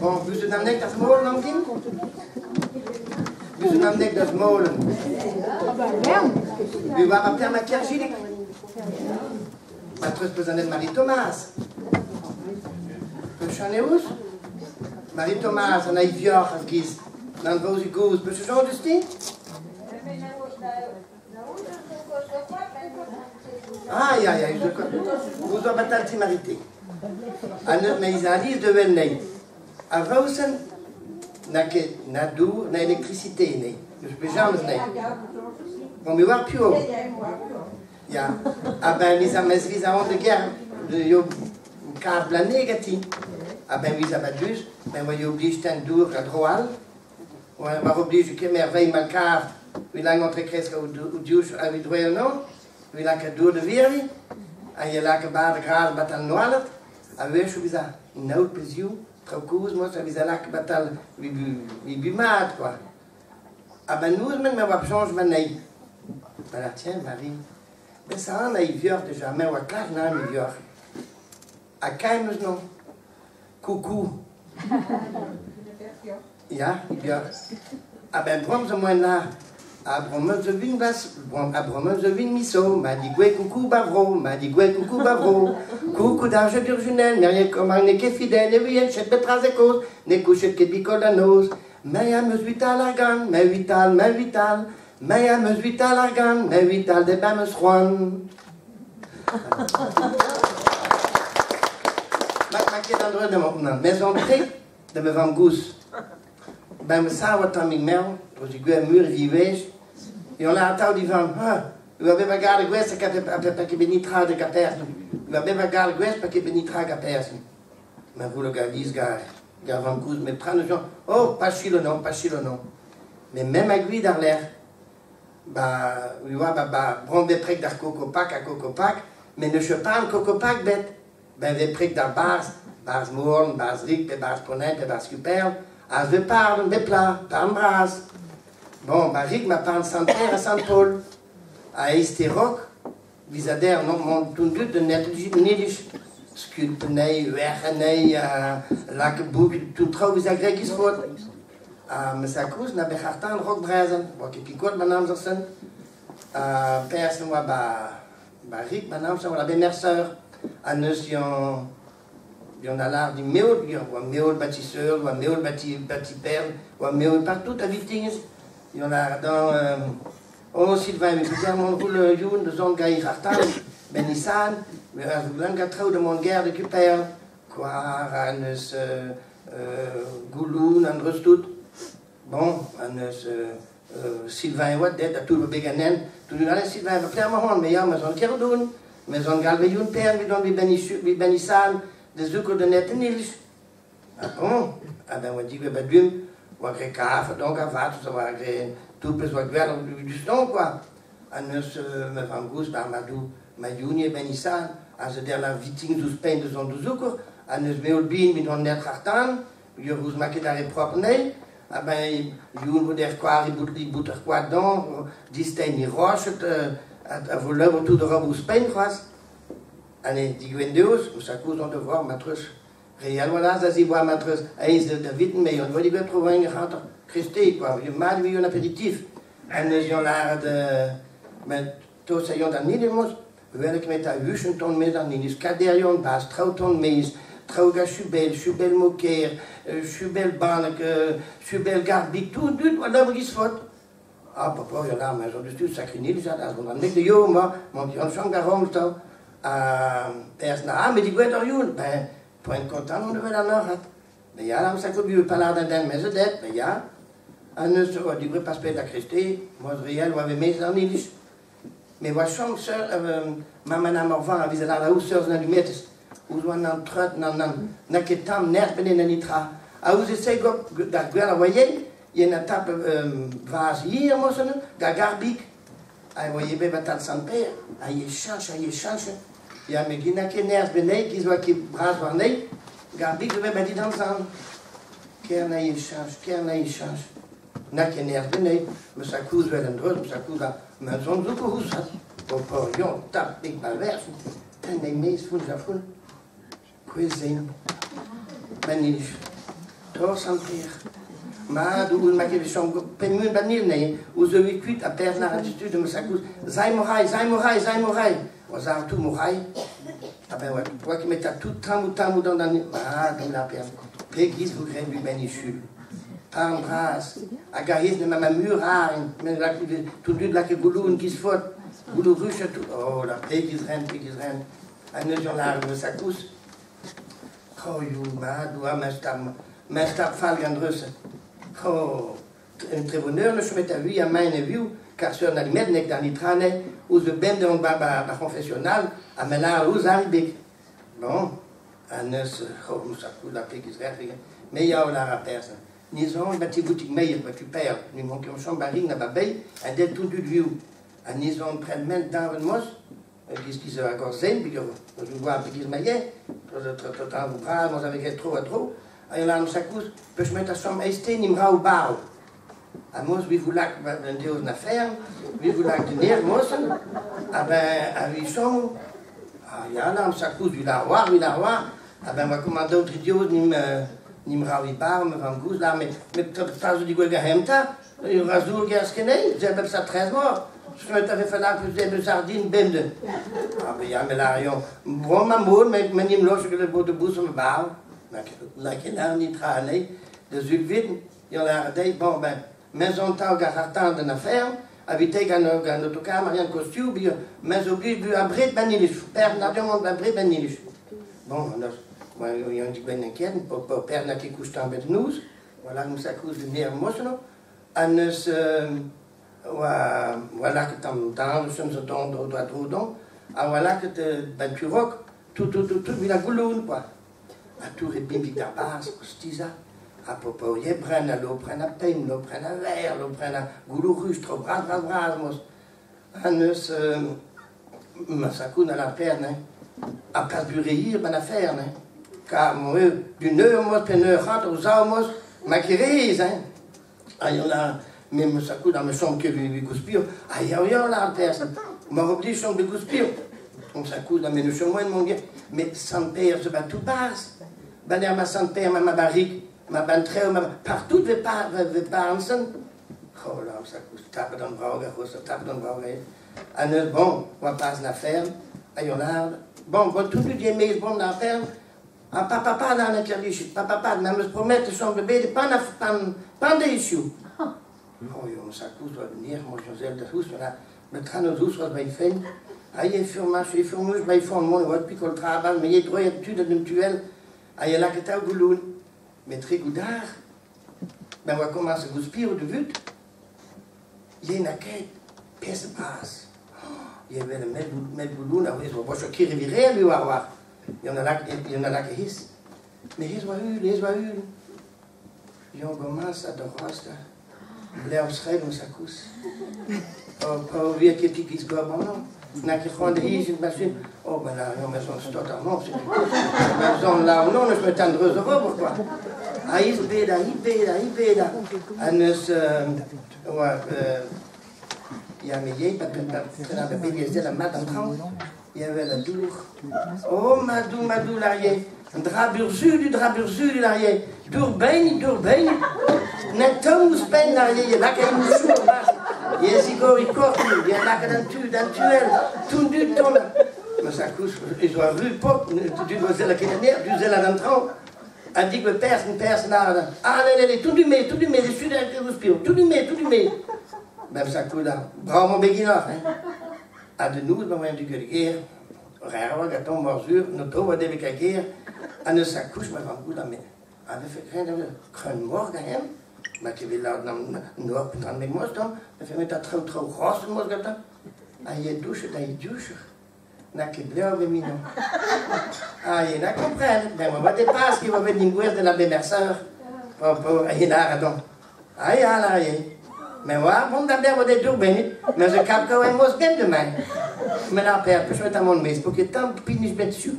Bon, buze dan nek das molen am gin? Buze dan nek das molen. Bu war a terma kergilik. Ma treus peus an Marie-Thomas. Peus an eus? Marie-Thomas an ai vioc'h az giz. Nan voz u goz. Peus jean deus ti? Ah, ja, ja, Ouz oa batal ti marité. An neus me izaliz de vel nei. A vausen na ket na dour na électricité nei. Neus bejames nei. Bon, me war pio. Ja. A ben mis a mes vis a on de guerre de yo kar blanné gati. A ben vis a badus, ben oa yo oblige ten dour a droal. Oa war oblige kemer vei mal kar. Vi lang entre kreska u dius a vi droel no. Vi lang a dour de virvi. A je lak a bar de grad batal noalet. A wecho vis a naout peziou. Traukouz mos a vis a lak batal vi bu mat quoi. A ben nous men me oa change man nei. Voilà, tiens, Marie. Ben ça an a i vioc'h deja, me oa kar na an i vioc'h. A kaim eus non. Coucou. Ja, i vioc'h. A ben brom zo moen la. A brom eus vin bas, a brom eus vin miso, ma di gwe coucou bavro, ma di gwe coucou bavro. Coucou d'arge d'urjunel, merien komang ne ket fidel, e vien chet betraz e koz, ne kouchet ket bikol da noz. Me am eus vital ar gan, me vital, me vital. Me am eus vital ar gan, me vital de bem eus c'hoant. Ma ket an droed emañ, mez an tre da me vamm gouz. Ben me sav tammig merv, dro zi gwer mur vi wej, e on a atav di vamm, ha, ua bep a gar gwez a pe ket benitra de gapersen. Ua bep a gar gwez pa ket benitra gapersen. Ma voul ga viz gar, gar vamm gouz, me pran eus oh, pas chilo non, pas chilo non. Mais même a gwid ar l'air, ba, oa ba, ba, bron veprek d'ar kokopak a kokopak, mais ne che pan kokopak bet. Ben veprek d'ar barz, barz mourn, barz rik, pe barz ponen, pe barz kuperl, az ve parn, ve pla, parn braz. Bon, ba rik ma parn Sant-Père a Sant-Paul. A eiste rok, vizader non mon tundut de net nilish. Skulpenei, werchenei, lak bouk, tout trao vis a greg is fot. A me sa kouz na bechartan rok brezen, bo ket pikot ma nam zorsen. A persen oa ba, ba rik ma nam oa la be merseur. A neus yon, yon alar di meol, oa meol bâtisseur, oa meol bâti, bâti perle, oa meol partout a vitings. Yon ar dan, oh Sylvain, me peter mon roule youn de zon ga hartan, ben isan, me ar voulent ga trao de mon guerre de kuperl, koar a neus gouloun an dreustout. Bon, an eus Sylvain oa det, a tout le beganen, tout le allez Sylvain, va plaire ma hon, me ya, ma zon kerdoun, me zon galve youn per, mi don vi ben isan, de zoeker de net nils. Ah bon, ah ben oa digwe ba dum, oa gre kaf, donc a vat, oa gre tout pez oa gwer du ston, quoi. An eus me van gouz, ba ma dou, ma youn e ben isan, a ze der la viting zouz pein de zon du zoeker, an eus meol bin, mi don net rartan, ur ouz ma ket ar e propre nei, ah ben, youn vo der koar, i bout ar koad dan, distein i rochet, a vo leuvre tout de rob ouz pein, c'hoaz. Allez, digwen deus, ouz a kouz an de voir, ma treus. Real wala, za zi boa ma treus, eiz de viten, me yon vo di gwet tro vain gant Christé, quoi, yon mad vi yon apéritif. An eus yon lar de, men, to sa yon dan nidemos, welk met a huchen ton mez an ninis, kader yon bas, trao ton mez, trao ga chubel, chubel moker, chubel baneke, chubel garbik, tout, tout, wala vo gis fot. Ah, papa, yon lar, men, zon dus sacré nidus, az on an nek de yo, ma, mon yon chang ga rong tao. Pers na, ah, me di gwet ar youn, ben, point content on de vel an ar Ben ja, dan sa ko bu palar den den mez det, ben ja. An eus oa di gwet pas pet a Christé, moaz real oa ve mez an nidus. Me oa chang seur, ma manam ar van a viz a la ouz seurs na lumetes. Ouz oa nan treut, nan, nan, na ket tam nerz benen an itra. A ouz e se gop d'ar gwell a oa yen, yen a tap vaz hir mosen, ga garbik. A oa ye beb a tal Sant-Père, a ye chanch, a ye chanch. Ya me gina ket nerz benei, giz oa ket braz war nei, garbik zo beb a dit an zan. Ker na ye chanch, ker na ye chanch. Na ket nerz benei, me sa kouz vel an dreuz, me sa kouz a, me zon zo ko ouz. O por yon tap big balvers, ten nei mez foun ja foun. Kouez zein. Ben Tor Sant-Per. Ma, du ma ket chom pen banil ne, ouz e kuit a per na tu de sakouz. Zai morai, zai morai, zai morai. O zar tout morai. Ah ben ouais, toi qui met tout tamu tamu dans dans ah dans la per. Pegis vous grain du benichul. Pan bras. A gariz ne ma mur a men la tout du la ke gouloun qui se fot. Goulou ruche tout. Oh la pegis ren, pegis ren. A ne sur la de sakouz. Oh you ma doa mestam mestam fall gandrusse. Oh, een tribuneur ne met a wie a mijn viu, car sur na mednek dan nitrane, ouz de bende on ba ba confessionnal, a mela ouz arribik. Bon, a neus, oh, moussa kou la pegis ren, me yao la raperse. Ni zon, ba ti boutique meir, ba tu per, ni mon ki on chom baring na ba bay, a del tout du viu. A ni zon pren men dans un mos, gis ki se a gorzen, bi je vois pegis maillet, tot an bras, mos avec trop à trop. A yon an sakouz, peus met a som eiste nim rau bau. A mos vi voulak ben deus na ferm, vi voulak de neer mossen, a ben a vi som, a ya la am sakouz vi la war, vi la war, a ben wa commando tri dios nim nim rau i bar, me van gouz la, met ta zo di gwel gehemta, razour gerskene, zebeb sa 13 mort. Je me t'avais fait là, que de sardine bende. Ah ben ya me la yon, bon ma moon, me nim los que le bout de bous me bau. La ken niet trane, de zulwitten, je la bon ben, men zo'n taal gaat de na ferme, avite gan gan autocar rien costume, bi men oblige du abrit ben nilish, per na demande ben brit ben nilish. Bon, moi yon dit ben inquiète, pour per na ki koustan bet nous, voilà nous sa cause de neer mosseno, en us voilà que tam dans soms don do do do, a voilà que ben turok, tout tout tout tout la gouloun quoi. A tour et bimbi da bas, ostiza, a popo je brenna, lo brenna pem, lo brenna ver, lo brenna goulou ruche, trop bras, bras, bras, mos. A neus, ma sakoun a la perne, a pas bureir ben affaire, ne. Car moi, du neur mos, pe neur rat, o zao mos, ma kirez, hein. A yon la, me sakoun a me chom ke vi gouspio, a yao yao la perse, ma oblige chom de gouspio. On s'accuse dans mes moine, mon gars. Mais sans père, se bat tout bas. Ben ma sans père, ma barrique, ma bantrée, ma partout ve par ve parnsen. Oh là, on s'accuse, tape dans le bras, tape dans le bras. A ne bon, on passe la ferme, a yon Bon, bon, tout le dieu bon la ferme. A papa papa dans la kerliche, papa papa, na me promet son bébé de pan pan pan de issue. Oh, on s'accuse doit venir, moi Joseph de Hous, voilà. Me train nos hous was bij fen. Hij heeft firma, hij firma bij van mon wat pikol traban, mais il droit tu de tuel. Hij la keta gouloun. Mais très goudard. Ben wa commence gouspir de vut. Il na ket pese pas. Il avait le met gouloun a wis wa bocho ki revirer lui war war. Il y en a là il y en a là his. Mais his wa hul, his wa hul. Jon commence a de rosta. Blijf schrijven sakous. Oh, wie ik het iets go Na ki gewoon de hier in machine. Oh ben là, non mais son stot en non, mais son là non, je me tendreuse pourquoi. Ah is beda, i beda, i beda. En dus ja mais jij pa pa pa pa la mat en train. Il y avait la dour. Oh madou madou l'arrière. Un drap burzu du drap burzu du l'arrière. Dour ben, dour ben. Net tomus ben l'arrière, la ka mouchou bas. Je zigo i kortu, je laka dan tu, dan tuel, toen du ton. Maar sa koes, is wel ru pop, du was la keneer, du zela dan trouw. En die we persen, persen naar. Ah nee nee nee, toen du mee, toen du mee, de sud en de toen du mee, toen du mee. Ben sa koe daar, bravo mon beginner, hè. A de noes, maar du keer. Rare gaton morzur, no to wat ik keer. En de sa koes maar van goed aan A we verkrijgen kruin morgen hem. Maar ik wil laat nam noor dan met mos dan, dan vind ik dat trouw trouw gros mos gata. A je douche, dan je douche. Na ke bleu ve mino. Ah je na comprendre, ben maar wat de pas qui va venir guer de la bemerseur. Po a je na radon. Ah ja la je. Mais wa bon da der de dur ben, mais je cap quand mos ben de main. Mais la per, je vais mon mes pour que tant pinish bet su.